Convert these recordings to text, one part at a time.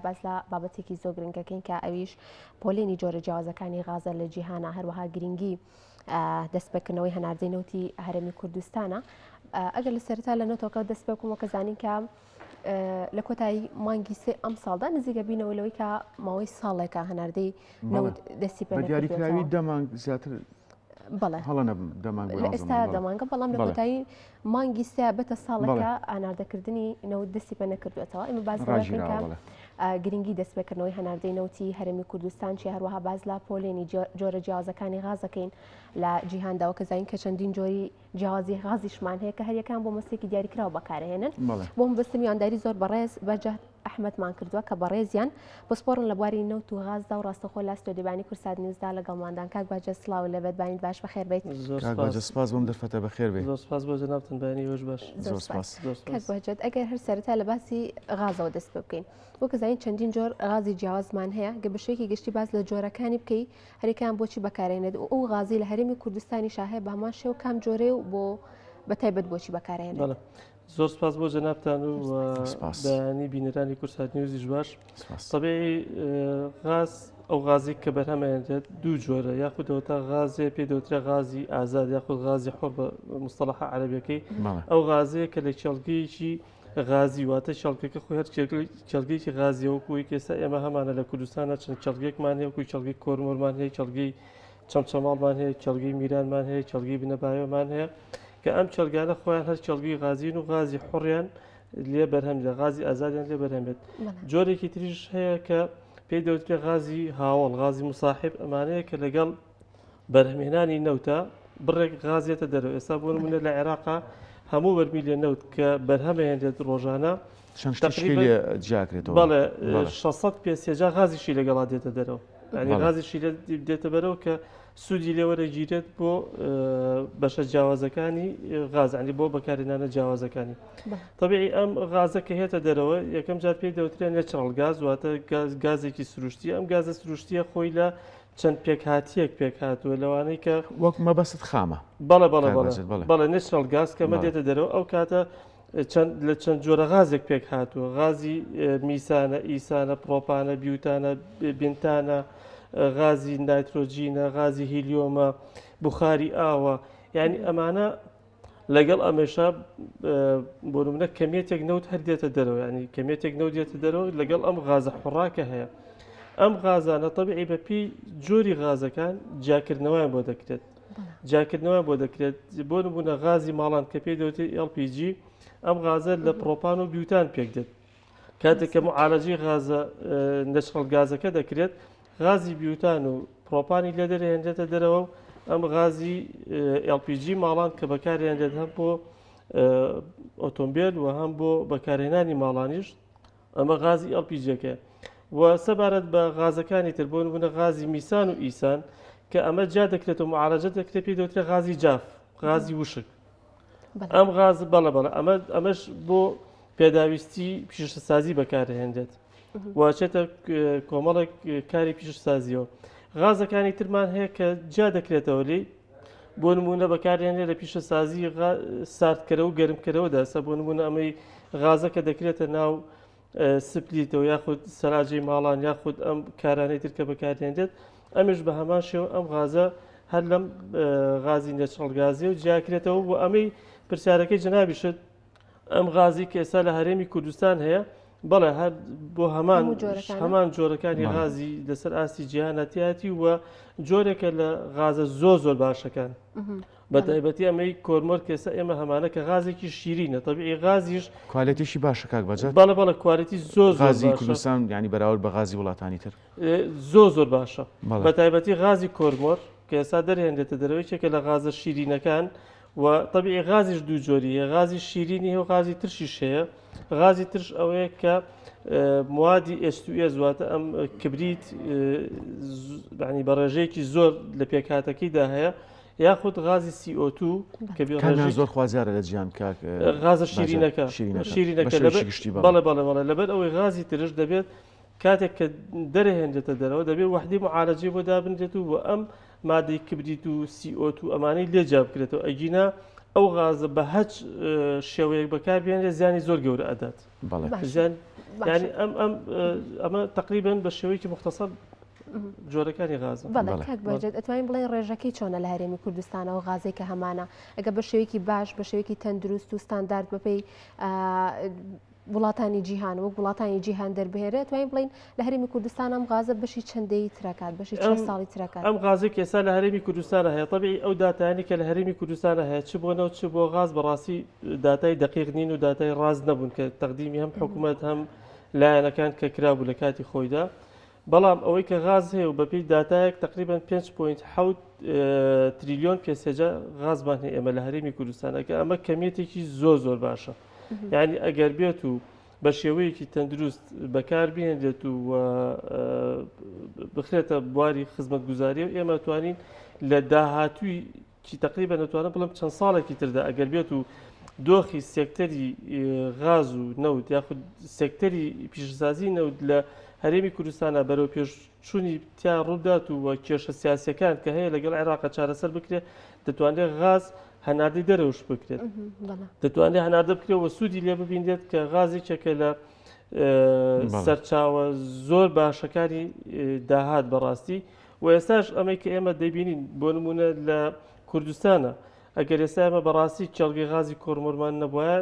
باس لە بابەتێکی زۆر گرنگەکەین کە ئەویش پۆلێنی جۆرە جیاوازەکانی غازە لە جیهانە هەروەها گرنگی دەستپێکردنەوەی هەناردەی نەوتی هەرێمی کوردستانە ئەگەر لە سەرتا لە نەوتەکە دەست پێکم کە زانین کە لە کۆتایی مانگی سێ ئەم ساڵدا نزیکە بینەوە لەوەی کە ماوەی ساڵێکە هەناردەی نەوت دەستی پێ دیاریکراوی دەمانگ زیاتر بەڵێ هەڵە نەبم دەمانگ لە ئێستا دەمانگە بەڵام لە کۆتایی مانگی سێ بێتە ساڵەکە ئاناردەکردنی نەوت دەستی پێ نەکردوێتەوە ئێمە باس لەوە گرنگی دەستپێکردنەوەی هەناردەی نەوتی هەرێمی کوردستان چی هەروەها باس لە پۆلێنی جۆرە جیاوازەکانی غازەکەین لە جیهانداوە کە زانین کە چەندین جۆری جیاوازی غازیشمان هەیە کە هەریەکان بۆ مەسێکی دیاریکراو بەکارهێنن بۆ مەبەستم میوانداری زۆر بەڕێز بەجەهد ئەحمەدمان کردووە کە بەڕێزیان پسپۆڕن لە بواری نەوت و غازدا و ڕاستەوخۆ لە ستۆدیۆی کوردسات نیوزدا لەگەڵماندان. کاک بەهجەت سڵاو لێبێت بانیت باش بەخێر بێیت. زۆر کاک سپاس. بەهجەت سپاس بۆم دەرفەتە بەخێر بێی. زۆر سپاس بۆ جەنابتان بەیانی ئێوەش باش. زۆر زۆر سپاس. سپاس. زۆر کاک سپاس. بەهجەت ئەگەر هەر سەرەتا لە باسی غازەوە دەست پێ بکەین وەک زانین چەندین جۆر غازی جیاوازمان هەیە گەر بە شێوەیەکی گشتی باس لە جۆرەکانی بکەی هەریەکەیان بۆچی بەکارێنێت و ئەو غازی لە هەرێمی کوردستانیشا هەیە بە هەمان شێوە کام جۆرەیە و بۆ بە تایبەت بۆچی بەکارێنێت؟ بەڵێ زۆر سپاس بۆ جەنابتان و سپاس. بەیانی بینەرانی کوردسات نیوزیش باش. سپاس. تەبیعی غاز ئەو غازی کە بەرهەمەێنرێت دوو جۆرە یاخود ئەوەتا غازێ پێ دەوترێ غازی ئازاد یاخود غازی حوڕ بە مستەڵەحە عەرەبیەکەی بەڵێ. ئەو غازەیە کە لە کێڵگەیەکی غازی واتە کێڵگەکە خۆی هەر کێڵگەیەکی غازیە وەکو ئەوەی کە ئێستا ئێمە هەمانە لە کوردستانە چەند کێڵگەیەکمان هەیە وەکو کێڵگەی کۆرمۆرمان هەیە کێڵگەی چەمچەماڵمان هەیە کێڵگەی میرانمان هەیە کێڵگەی بنەبایۆمان هەیە کە ئەم کێڵگانە خۆیان هەر کێڵگەی غازین و غازی حوڕیان لێ بەرهەم لە غازی ئازادیان لێ بەرهەم بێت جۆرێکی تریش هەیە کە پێی دەوترێ غازی هاوڵ غازی مساحب ئەمانەیە کە لەگەڵ بەرهەمهێنانی نەوتە بڕێک غازێتە دەرەوە ئێستا بۆ نمونە لە عێراقا هەموو بەرمیلێ نەوت کە بەرهەمهێنرێت ڕۆژانە چەند شتێکی لێ جیاکرێتەوە بەڵێ 600 پێ سێجا غازیشی لەگەڵا دێتە دەرەوە ینی غازیشی لێ دێتە بەرەوە کە سوودی لێ وەرەگیرێت بۆ بەشە جیاوازەکانی غاز ینی بۆ بەکارهێنانە جیاوازەکانی طبیعی ئەم غازە کە هێتە دەرەوە یەکەم جار پێی دەوترێن natural gas واتە گازێکی سروشتی ئەم گازە سروشتیە خۆی لە چەند پێکهاتیەک پێکهاتووە لەوانەی کە وەک مەبەست خامە بەڵێ بەڵێ بەڵێ بەڵێ natural gas کە مە دێتە دەرەوە ئەو کاتە چەند لە چەند جۆرە غازێک پێک هاتووە غازی میسانە ئیسانە پرۆپانە بیوتانە بنتانە غازی نایترۆجینە غازی هیلیۆمە بخاری ئاوە یعنی ئەمانە لەگەڵ ئەمەشا بۆ نمونە کەمیەتێک نەوت هەر دێتە دەرەوە ینی کەمیەتێک نەوت دێتە دەرەوە لەگەڵ ئەم غازە حڕاکە هەیە ئەم غازانە تەبیعی بەپی جۆری غازەکان جیاکردنەوەیان بۆ دەکرێت جیاکردنەوەیان بۆ دەکرێت بۆ نمونە غازی ماڵان کە پێی دەوترێت LPG ئەم غازە لە پرۆپان و بیوتان پێک دێت کاتێک کە معالەجەی غازە natural گازەکە دەکرێت غازی بیوتان و پرۆپانی لێ دەرهێنرێتە دەرەوە و ئەم غازی LPG ماڵان کە بەکارهێنرێت هەم بۆ ئۆتۆمبیل و هەم بۆ بەکارهێنانی ماڵانیش ئەمە غازی LPG ەکەیە و سەبارەت بە غازەکانی تر بۆ نمونە غازی میسان و ئیسان کە ئەمە جیا دەکرێت و معالەجە دەکرێت پێی دەوترێت غازی جاف غازی وشک ئەم غاز بەڵێ بەڵێ ئەمە ئەمەش بۆ پێداویستی پیشەسازی بەکارهێنرێت واچێتە کۆمەڵێک کاری پیشەسازیەوە غازەکانی ترمان هەیە کە جیا دەکرێتەوە لی بۆ نمونە بەکارهێنرێت لە پیشەسازی ساردکەرە و گەرمکەرەوەدا سە بۆ نمونە ئەمەی غازەکە دەکرێتە ناو سپلیتەوە یاخود سەراجەی ماڵان یاخود ئەم کارانەی تر کە بەکارهێنرێت ئەمش بە هەمان شێوە ئەم غازە هەر لەم غازی natural گازی و جیاکرێتەوە و ئەمەی پرسیارەکەی جەنابیشت ئەم غازی کە ئێستا لە هەرێمی کوردستان هەیە بەڵێ هەر بۆ هەمان هەمان جۆرەکانی غازی لەسەر ئاستی جیهانەتیاتی و جۆرێکە لە غازە زۆر زۆر باشەکان بە تایبەتی ئەمەی کۆرمۆر کێسە ئێمە هەمانە کە غازێکی شیرینە تەبیعی غازیش quality شی باشە کاک بەجات بەڵێ بەڵێ quality زۆر غازی کوردستان ینی بەراورد بە غازی وڵاتانی تر زۆر زۆر باشە بە تایبەتی غازی کۆرمۆر کە ئێستا دەرهێنرێتە دەرەوەی چێکە لە غازە شیرینەکان و تەبیعی غازیش دوو جۆری هەیە غازی شیرینی هەیە و غازی ترشیش هەیە غازی ترش ئەوەیە کە موادی H2S واتە ئەم کبریت ینی بە ڕێژەیەکی زۆر لە پێکهاتەکەیدا هەیە یاخود غازی CO2 کە بێ زۆر خوازیارە لە جیهان کاک غازە شیرینەکە شیرینەکە بەڵێ بەڵێ بەڵێ لەبەر ئەوەی غازی ترش دەبێت کاتێک کە دەرهێنرێتە دەرەوە دەبێت وەحدەی معالەجەی بۆ دابنرێت و بۆ ئەم مادەی کبریت و CO2 ئەمانەی لێ جیا بکرێتەوە ئەگینا ئەو غازە بە هەچ شێوەیەک بەکاربێنرێت زیانی زۆر گەورە ئەدات. زیان یانی ئەم ئەم ئەمە تقریبن بە شێوەیەکی مختصر جۆرەکانی غازە. بەڵێ کاک بەجێت ئەتوانین بڵێن ڕێژەکەی چۆنە لە هەرێمی کوردستانەوە غازێک کە هەمانە ئەگە بە شێوەیەکی باش بە شێوەیەکی تەندروست و ستاندارد بەپێی وڵاتانی جیهان وەک وڵاتانی جیهان دەربهێنرێت توانین بڵێین لە هەرێمی کوردستان ئەم غازە بەشی چەندەی ترەکات بەشی چەند ساڵی ترەکات؟ ئەم غازەی کە ئێستا لە هەرێمی کوردستانە هەیە تەبیعی ئەو داتایانەی کە لە هەرێمی کوردستانە هەیە چ بۆ نەوت چ بۆ غاز بەڕاستی داتای دەقیق نین و داتای ڕاست نەبوون کە تەقدیمی هەم حکوومەت هەم لایەنەکان کە کرابوو لە کاتی خۆیدا بەڵام ئەوەی کە غاز هەیە و بەپێی داتایەک تقریبا 5.7 تریلیۆن پێسێجا غازمان هەیە ئێمە لە هەرێمی کوردستان ئەگە ئەمە کەمیەتێکی زۆر زۆر باشە یعنی ئەگەر بێت و بە شێوەیەکی تەندروست بەکار بهێنرێت و بخرێتە بواری خزمەتگوزاری و ئێمە توانین لە داهاتووی چی تقریبا دەتوانم بڵێم چەند ساڵێکی تردا ئەگەر بێت و دۆخی سێکتەری غاز و نەوت یاخود سێکتەری پیشەسازی نەوت لە هەرێمی کوردستانە بەرەو پێشچوونی تیا ڕووبدات و کێشە سیاسەکان کە هەیە لەگەڵ عێراق چارەسەر بکرێت دەتوانرێت غاز هەناردەی دەرەوەش بکرێت دەتوانرێت هەناردە بکرێت و سوودی لێ ببینرێت کە غازێکێکە لە سەرچاوە زۆر باشەکانی داهات بەڕاستی و ئێستاش ئەمەی کە ئێمە دەیبینین بۆ نمونە لە کوردستانە ئەگەر ئێستا ئێمە بەڕاستی کێڵگەی غازی کۆرمۆرمان نەبوایە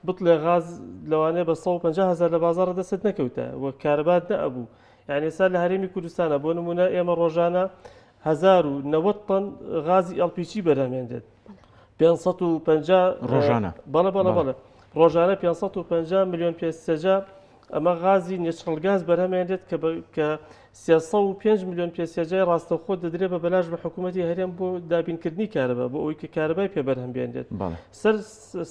بتڵێ غاز لەوانەیە بە 150 هزار لە بازاڕە دەست نەکەوتە و کارەبات نەئەبوو یعنی ئێستا لە هەرێمی کوردستانە بۆ نمونە ئێمە ڕۆژانە 1090 تەن غازی LPG بەرهەمێنرێت 550 ڕۆژانە بەڵێ بەڵێ بەڵێ ڕۆژانە 550 میلیۆن پێ سێجا ئەمە غازی natural gas بەرهەمێنرێت کە کە 305 میلیۆن پێ سێجای ڕاستەوخۆ دەدرێت بە بەلاش بە حکوومەتی هەرێم بۆ دابینکردنی کارەبا بۆ ئەوەی کە کارەبای پێ بەرهەم بێنرێت سەر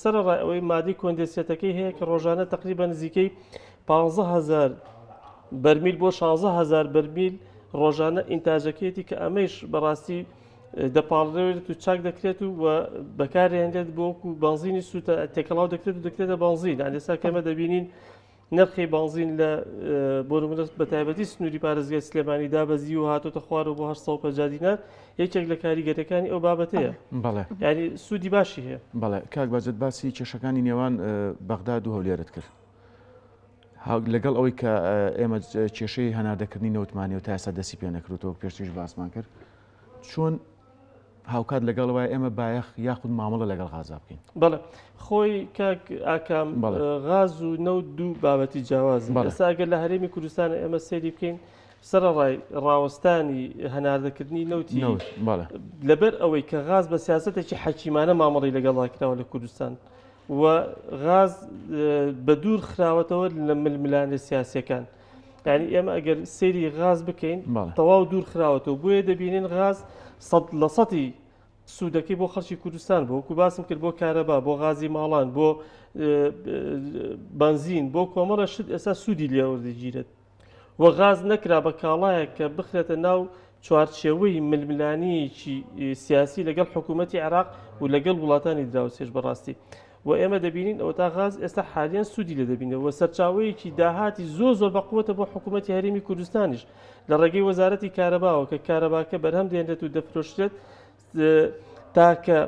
سەرەڕای ئەوەی مادەی condensate ەکەی هەیە کە ڕۆژانە تقریبا نزیکەی 15000 بەرمیل بۆ 16000 بەرمیل ڕۆژانە ئینتاجەکەیەتی کە ئەمەیش بەڕاستی دەپاڵرێت و چاک دەکرێت و بەکارهێنرێت بۆ وەکو بەنزینی سووتە تێکەڵاو دەکرێت و دەکرێتە بەنزین یان ئێستا کەمە دەبینین نرخی بەنزین لە بۆ نمونە بە تایبەتی سنووری پارێزگای سلێمانی دابەزی و هاتۆتە خوارەوە بۆ 850 دینار یەکێک لە کاریگەریەکانی ئەو بابەتەیە بەڵێ یعنی سوودی باشی هەیە بەڵێ کاک بەجد باسی کێشەکانی نێوان بەغداد و هەولێرت کرد لەگەڵ ئەوەی کە ئێمە کێشەی هەناردەکردنی نەوتمانی و تا ئێستا دەستی پێ نەکردوەوە پێشتریش باسمان کرد چۆن هاوکات لەگەڵ وای ئێمە بایەخ یاخود مامەڵە لەگەڵ غازا بکەین؟ بەڵێ خۆی کاک ئاکام غاز و نەوت دوو بابەتی جیاوازن ئێستا ئەگەر لە هەرێمی کوردستان ئێمە سەیری بکەین سەرەڕای ڕاوەستانی هەناردەکردنی نەوتی لەبەر ئەوەی کە غاز بە سیاستێکی حەکیمانە مامەڵی لەگەڵدا کراوە لە کوردستان و غاز بە دوور خراوەتەوە لە ململانێ سیاسیەکان. یعنی ئێمە ئەگەر سەیری غاز بکەین تەواو دوور خراوەتەوە بۆیە دەبینین غاز سەد لە سەتی سوودەکەی بۆ خەڵکی کوردستان بۆ وەکو باسم کرد بۆ کارەبا بۆ غازی ماڵان بۆ بەنزین بۆ کۆمەڵە شت ئێستا سوودی لێوەردەگیرێت و غاز نەکرا بە کاڵایەک کە بخرێتە ناو چوارچێوەی ململانێیەکی سیاسی لەگەڵ حکوومەتی عێراق و لەگەڵ وڵاتانی دراوسێش بەڕاستی و ئێمە دەبینین ئەوەتا غاز ئێستا حالیان سوودی لێ دەبینەوە و سەرچاوەیەکی داهاتی زۆر زۆر بەقوەتە بۆ حکوومەتی هەرێمی کوردستانیش لە ڕێگەی وەزارەتی کارەباوە کە کارەباکە بەرهەم دێنرێت و دەفرۆشرێت تاکە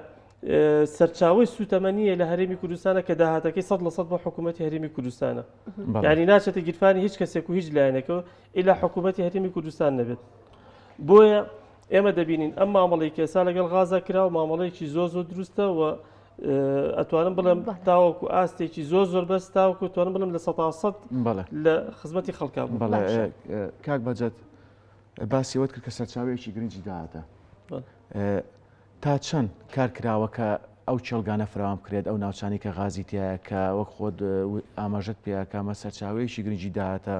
سەرچاوەی سوتەمەنیە لە هەرێمی کوردستانە کە داهاتەکەی سە لە سە بۆ حکوومەتی هەرێمی کوردستانە یعنی ناچێتە گیرفانی هیچ کەسێک و هیچ لایەنێکەوە ئیلا حکوومەتی هەرێمی کوردستان نەبێت بۆیە ئێمە دەبینین ئەم مامەڵی کە ئێستا لەگەڵ غازا کرا و مامەڵەیەکی زۆر زۆر دروستە و ئەتوانم بڵێم تاوەکو ئاستێکی زۆر زۆر بەس تاوەکو توانم بڵم لە سە لە خزمەتی خەڵکا بوو. کاک بەجەت باسی ئەوەت کرد کە سەرچاوەیەکی گرنگی داهاتە تا چەند کار کراوە کە ئەو کێڵگانە فراوان بکرێت ئەو ناوچانی کە غازی تایە کە وەک خۆت ئاماژەت پێکامە سەرچاوەیەکی گرنگی داهاتە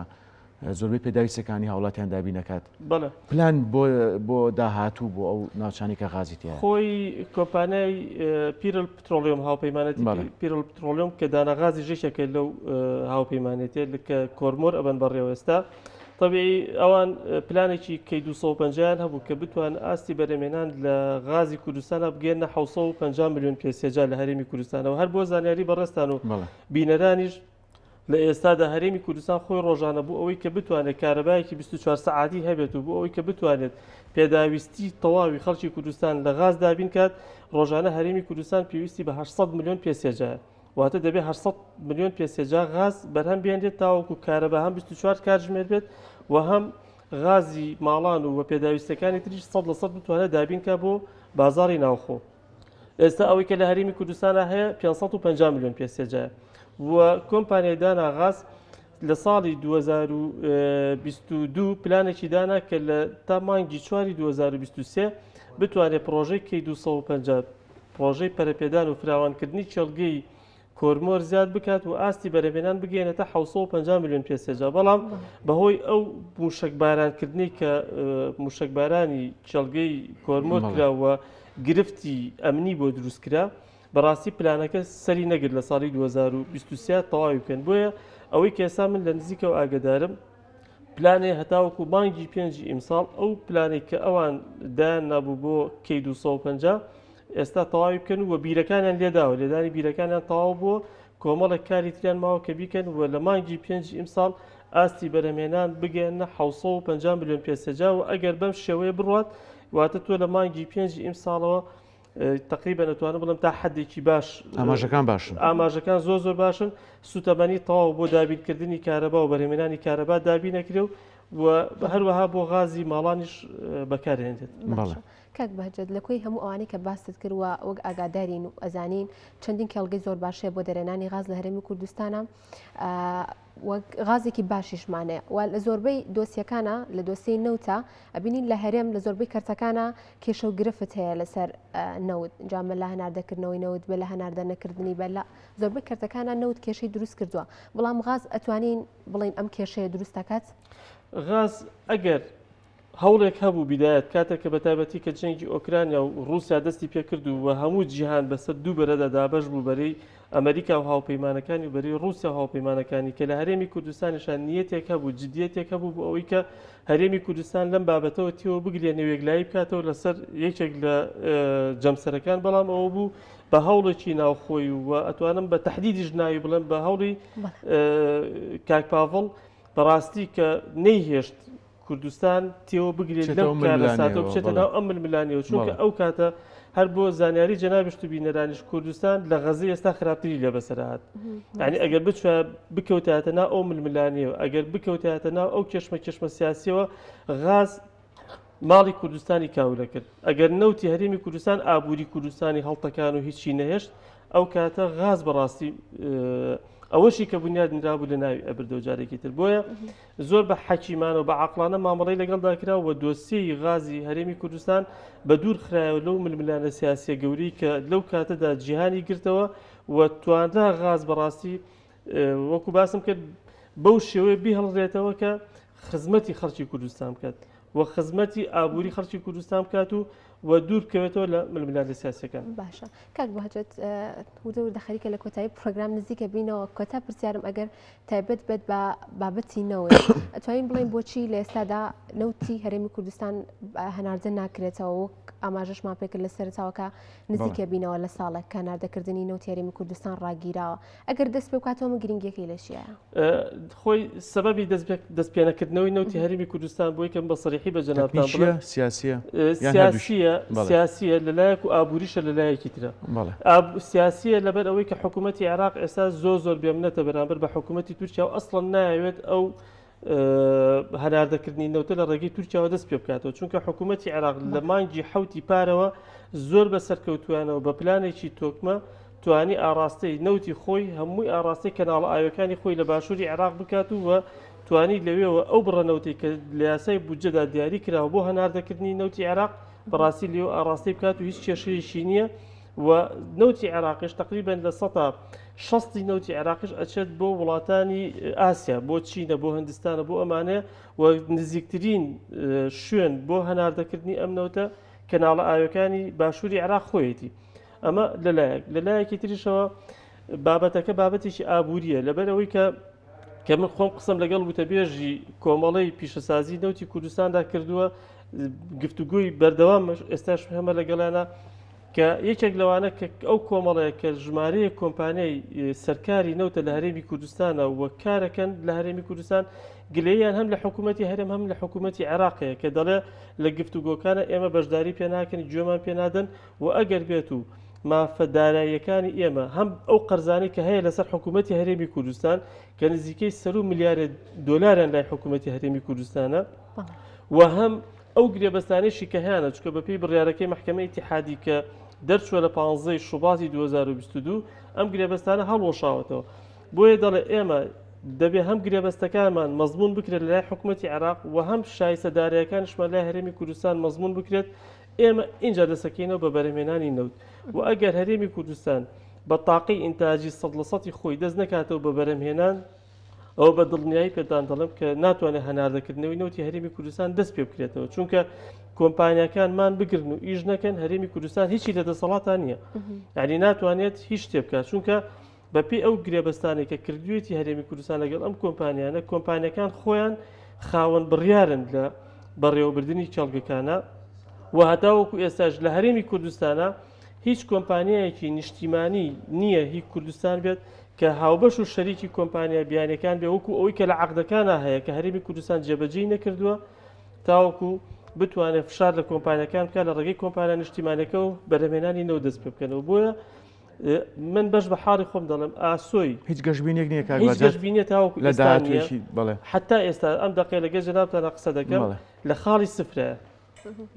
زۆربەی پێداویستەکانی هاوڵاتیان دابین دەکات. بەڵێ. پلان بۆ بۆ داهاتوو بۆ ئەو ناوچانەی کە غازی تیایە. خۆی کۆمپانیای پیرل پترۆلیۆم هاوپەیمانێتی پیرل پترۆلیۆم کە دانا غازیش یەکێکە لەو هاوپەیمانێتیە کە کۆرمۆر ئەبەن بەڕێوە ئێستا تەبیعی ئەوان پلانێکی کەی 250 هەبوو کە بتوان ئاستی بەرهەمهێنان لە غازی کوردستانە بگەێنە 750 میلیۆن پێ سێجا لە هەرێمی کوردستانەوە هەر بۆ زانیاری بەڕێزتان و بینەرانیش. لە ئێستادا هەرێمی کوردستان خۆی ڕۆژانە بۆ ئەوەی کە بتوانێت کارەبایەکی 24 سەعاتی هەبێت و بۆ ئەوەی کە بتوانێت پێداویستی تەواوی خەڵکی کوردستان لە غاز دابین کات ڕۆژانە هەرێمی کوردستان پێویستی بە 800 ملیۆن پێ سێجایە واتە دەبێت 800 ملیۆن پێ سێجا غاز بەرهەم بێنرێت تاوەکو کارەبا هەم 24 کاتژمێر بێت و هەم غازی ماڵان و پێداویستەکانی تریش 100 لە 100 بتوانێت دابین کا بۆ بازاری ناوخۆ. ئێستا ئەوەی کە لە هەرێمی کوردستانە هەیە 550 میلیۆن پێ سێجایە و کۆمپانیای دانا غاز لە ساڵی 2022 پلانێکی دانا کە لە تا مانگی چواری 2023 بتوانێت پرۆژەی کەی 250 پرۆژەی پەرەپێدان و فراوانکردنی کێڵگەی کۆرمۆر زیاد بکات و ئاستی بەرهەمهێنان بگەیەنێتە 750 میلیۆن پێ سێجا بەڵام بەهۆی ئەو موشکبارانکردنی کە موشکبارانی کێڵگەی کۆرمۆر کرا و گرفتی ئەمنی بۆ دروست کرا بەڕاستی پلانەکە سەری نەگرت لە ساڵی 2023 تەواوی بکەن بۆیە ئەوەی کە ئێستا من لە نزیکەوە ئاگدارم پلانێ هەتاوەکو مانگی پێنجی ئیمساڵ ئەو پلانێک کە ئەوان دایان نابوو بۆ کەی 250 ئێستا تەواوی بکەن و بیرەکانیان لێداوە لێدانی بیرەکانیان تەواو بووە کۆمەڵێک کاری تریان ماوە کە بیکەن و لە مانگی پێنجی ئیمساڵ ئاستی بەرهەمهێنان بگەیەنە 750 ملیۆن پێ سێجا و ئەگەر بەم شێوەیە بڕوات واتە تۆ لە مانگی پێنجی ئیمساڵەوە تقریبا ئەتوانم بڵێم تا حدێکی باش ئاماژەکان باشن ئاماژەکان زۆر زۆر باشن سوتەمەنی تەواو بۆ دابینکردنی کارەبا و بەرهەمهێنانی کارەبا دابینەکرێ و و هەروەها بۆ غازی ماڵانیش بەکارهێنرێت. بەڵێ. کاک بەهجەت لە کۆی هەموو ئەوانەی کە باست کرد و وەک ئاگادارین و ئەزانین چەندین کێڵگەی زۆر باش هەیە بۆ دەرێنانی غاز لە هەرێمی کوردستانە وەک غازێکی باشیشمانەیە و لە زۆربەی دۆسیەکانە لە دۆسیەی نەوتە ئەبینین لە هەرێم لە زۆربەی کەرتەکانە کێشە و گرفت هەیە لەسەر نەوت جامە لە هەناردەکردنەوەی نەوت بە لە هەناردە نەکردنی بە لە زۆربەی کەرتەکانە نەوت کێشەی دروست کردووە بەڵام غاز ئەتوانین بڵین ئەم کێشەیە دروست دەکات؟ غاز ئەگەر هەوڵێک هەبوو بیدایەت کاتێک کە بەتایبەتی کە جەنگی ئۆکرانیا و ڕووسیا دەستی پێکرد و هەموو جیهان بەسەر دوو بەرەدا دابەش بوو بەرەی ئەمریکا و هاوپەیمانەکانی و بەرەی ڕووسیا و هاوپەیمانەکانی کە لە هەرێمی کوردستانیشا نیەتێک هەبوو جدیەتێک هەبوو بۆ ئەوەی کە هەرێمی کوردستان لەم بابەتەوە تێوە بگرێنێ و یەکلایی بکاتەوە لەسەر یەکێک لە جەمسەرەکان بەڵام ئەوە بوو بە هەوڵێکی ناوخۆی و ئەتوانم بە تەحدیدیش ناوی بڵێم بە هەوڵی کاک پاڤڵ بەڕاستی کە نەیهێشت کوردستان تێوە بگرێت لەم کارەساتەوە بچێتە ناو ئەم ململانێەوە چونکە ئەو کاتە هەر بۆ زانیاری جەنابشت و بینەرانیش کوردستان لە غەزەی ئێستا خراپتری لێ بەسەر هات یعنی ئەگەر بچوە بکەوتایەتە ناو ئەو ململانێەوە ئەگەر بکەوتایەتە ناو ئەو کێشمە کێشمە سیاسیەوە غاز ماڵی کوردستانی کاولە کرد ئەگەر نەوتی هەرێمی کوردستان ئابووری کوردستانی هەڵتەکان و هیچی نەهێشت ئەو کاتە غاز بەڕاستی ئەوەشی کە بنیاد نرابوو لە ناوی ئەبردەوە جارێکی تر بۆیە زۆر بە حەکیمانە و بە عەقڵانە مامەڵەی لەگەڵدا کرا و دۆسیەی غازی هەرێمی کوردستان بە دوور خرایەوە لەو ململانە سیاسیە گەورەی کە لەو کاتەدا جیهانی گرتەوە و توانرا غاز بەڕاستی وەکو باسم کرد بەو شێوەیە بیهڵرێتەوە کە خزمەتی خەڵکی کوردستان بکات و خزمەتی ئابووری خەڵکی کوردستان بکات و و دوور بکەوێتەوە لە ململانێ سیاسیەکان. باشە کاک بەهجەت وردە وردە خەریکە لە کۆتایی پرۆگرام نزیکە بینەوە کۆتا پرسیارم ئەگەر تایبەت بێت بە بابەتی نەوت ئەتوانین بڵێین بۆچی لە ئێستادا نەوتی هەرێمی کوردستان هەناردە ناکرێتەوە وەک ئاماژەشمان پێکرد لە سەرەتاوەکە نزیکە بینەوە لە ساڵێک کە هەناردەکردنی نەوتی هەرێمی کوردستان ڕاگیراوە ئەگەر دەست پێ بکاتەوە من گرنگیەکەی لە چییە؟ خۆی سەبەبی دەست پێنەکردنەوەی نەوتی هەرێمی کوردستان بۆی کەم بە سەریحی بە جەنابتان بڵێم سیاسیە سیاسیە سیاسیە لەلایەک و ئابووریشە لەلایەکی ترە سیاسیە لەبەر ئەوەی کە حکوومەتی عێراق ئێستا زۆر زۆر بێمنەتە بەرامبەر بە حکوومەتی تورکیا و ئەسڵەن نایەوێت ئەو هەناردەکردنی نەوتە لە ڕێگەی تورکیاوە دەست پێ بکاتەوە چونکە حکوومەتی عێراق لە مانگی حوتی پارەوە زۆر بە سەرکەوتوانەوە بە پلانێکی تۆکمە توانی ئاڕاستەی نەوتی خۆی هەمووی ئاڕاستەی کەناڵە ئاویەکانی خۆی لە باشووری عێراق بکات و و توانی لەوێوە ئەو بڕە نەوتەی کە لە یاسای بودجەدا دیاری کراوە بۆ هەناردەکردنی نەوتی عێراق بەڕاستی لێو ئاڕاستەی بکات و هیچ کێشەیەکی نییە و نەوتی عێراقیش تقریبا لە سەتا شەستی نەوتی عێراقیش ئەچێت بۆ وڵاتانی ئاسیا بۆ چینە بۆ هندستانە بۆ ئەمانەیە و نزیکترین شوێن بۆ هەناردەکردنی ئەم نەوتە کەناڵە ئاوەکانی باشووری عێراق خۆیەتی. ئەمە لەلایەک لەلایەکی تریشەوە بابەتەکە بابەتێکی ئابووریە لەبەر ئەوەی کە کە من خۆم قسەم لەگەڵ وتەبێژی کۆمەڵەی پیشەسازی نەوتی کوردستاندا کردووە گفتوگۆی بەردەوام ئێستاش هەمە لەگەڵیانە کە یەکێک لەوانە کە ئەو کۆمەڵەیە کە ژمارەیەک کۆمپانیای سەرکاری نەوتە لە هەرێمی کوردستانە و کارەکەن لە هەرێمی کوردستان گلەییان هەم لە حکوومەتی هەرێم هەم لە حکوومەتی عێراق هەیە کە دەڵێ لە گفتوگۆکانە ئێمە بەشداری پێ ناکەن گوێمان پێ نادەن و ئەگەر بێت و مافە داراییەکانی ئێمە هەم ئەو قەرزانەی کە هەیە لەسەر حکوومەتی هەرێمی کوردستان کە نزیکەی سەرو ملیارێ دۆلاریان لای حکوومەتی هەرێمی کوردستانە و هەم ئەو گرێبەستانەیشی کە هەیانە، چونکە بەپێی بڕیارەکەی مەحکەمەی ئیتیحادی کە دەرچووە لە پانزەی شوباتی 2022 ئەم گرێبەستانە هەڵوەشاوەتەوە. بۆیە دەڵێ ئێمە دەبێ هەم گرێبەستەکانمان مەزموون بکرێت لەلای حکومەتی عێراق و هەم شایستە دارایەکانیشمان لای هەرێمی کوردستان مەزموون بکرێت، ئێمە ئینجا دەستەکەینەوە بە بەرهەمهێنانی نەوت و ئەگەر هەرێمی کوردستان بە تاقەی ئینتاجی سەد لە سەدی خۆی دەست نەکاتەوە بە بەرهەمهێنان، ئەوە بە دڵنیایی پێتان دەڵێم کە ناتوانێت هەناردەکردنەوەی نەوتی هەرێمی کوردستان دەست پێ بکرێتەوە چونکە کۆمپانیاکان مان بگرن و ئیش نەکەن هەرێمی کوردستان هیچی لە دەسەڵاتان نییە یعنی ناتوانێت هیچ شتێ بکات چونکە بەپێی ئەو گرێبەستانێک کە کردوێتی هەرێمی کوردستان لەگەڵ ئەم کۆمپانیانە کۆمپانیەکان خۆیان خاوەن بڕیارن لە بەڕێوەبردننی کێڵگەکانە و هەتاوەکو ئێستاش لە هەرێمی کوردستانە هیچ کۆمپانیایەکی نیشتیمانی نییە هی کوردستان بێت کە هاوبەش و شەریکی کۆمپانیا بیانیەکان بێ وەکو ئەوەی کە لە عەقدەکانا هەیە کە هەرێمی کوردستان جێبەجێی نەکردووە تاوەکو بتوانێت فشار لە کۆمپانیەکان بکات لە ڕێگەی کۆمپانیا نیشتیمانەکە و بەرهەمێنانی نەوت دەست پێ بکەنەوە بۆیە من بەش بە حاڵی خۆم دەڵێم ئاسۆی هیچ گەشبینێک نییە کاک هیچ بەجەد گەشبینیە تاوەکو لە ئێستا نییە داهاتوویەکی بەڵێ حتا ئێستا ئەم دەقەیە لەگەڵ جەنابتانە قسە دەکەم بەڵێ لە خاڵی سفرە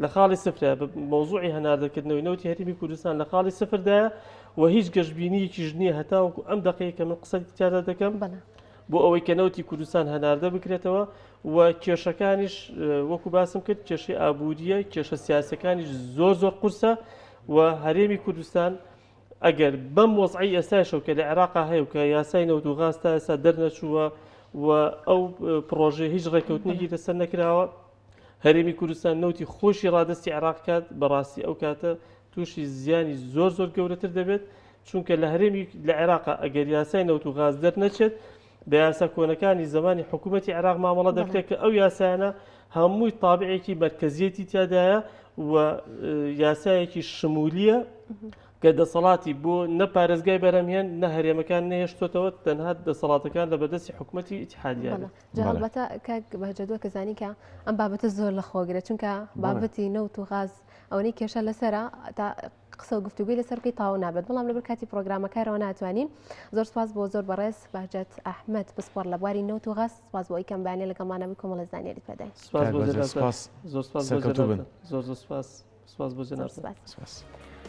لە خاڵی سفرە مەوزوعی هەناردەکردنەوەی نەوتی هەرێمی کوردستان لە خاڵی سفردایە و هیچ گەشببینیەکیش نییە هەتاوەکو ئەم دەقەیە کە من قسەی تیادا دەکەم بۆ ئەوەی کە نەوتی کوردستان هەناردە بکرێتەوە و کێشەکانیش وەکو باسم کرد کێشەی ئابووریە کێشە سیاسەکانیش زۆر زۆر قورسە و هەرێمی کوردستان ئەگەر بەم وەزعی ئێستایشەوە کە لە عێراقا هەیە و کە یاسای نەوت و غاز تا ئێستا دەرنەچووە و ئەو پڕۆژەیە هیچ ڕێککەوتنێکی لەسەر نەکراوە هەرێمی کوردستان نەوتی خۆشی ڕادەستی عێراق کات بەڕاستی ئەو کاتە تووشی زیانی زۆر زۆر گەورەتر دەبێت چونکە لە هەرێمی لە عێراق ئەگەر یاسای نەوت و غاز دەرنەچێت بە یاسا کۆنەکانی زمانی حکوومەتی عێراق مامەڵە دەکرێت کە ئەو یاسایانە هەمووی تابعێکی مەرکەزیەتی تیادایە و یاسایەکی شمولیە کە دەسەڵاتی بۆ نە پارێزگای بەرەمهێن نە هەرێمەکان نەهێشتۆتەوە تەنها دەسەڵاتەکان لە بەردەستی حکوومەتی ئیتحادیە جا هەڵبەتە کاک بەهجەت وەک زانی کە ئەم بابەتە زۆر لە خۆگرە چونکە بابەتی نەوت و غاز ئەوەی کێشە لەسرە تا قسە و گفتوگوی لەسەر بکەی تاو نابێت بەڵام لەبەر کاتی پرۆگرامەکەرەوە ناتوانین زۆر سپاس بۆ زۆر بەڕێز بەهجەت ئەحمەد پسپۆڕ لە بواری نەوت و غاز سپاس بۆ ئەوەی کەم بەیانە لەگەڵمانە بووی کۆمەڵە زانیاریت پێداین سپاس بۆ جەنابتان سپاس زۆر سپاس بۆ سەرکەوتوو بن. جەنابتان زۆر زۆر سپاس سپاس بۆ زۆر جەنابتان سپاس سپاس.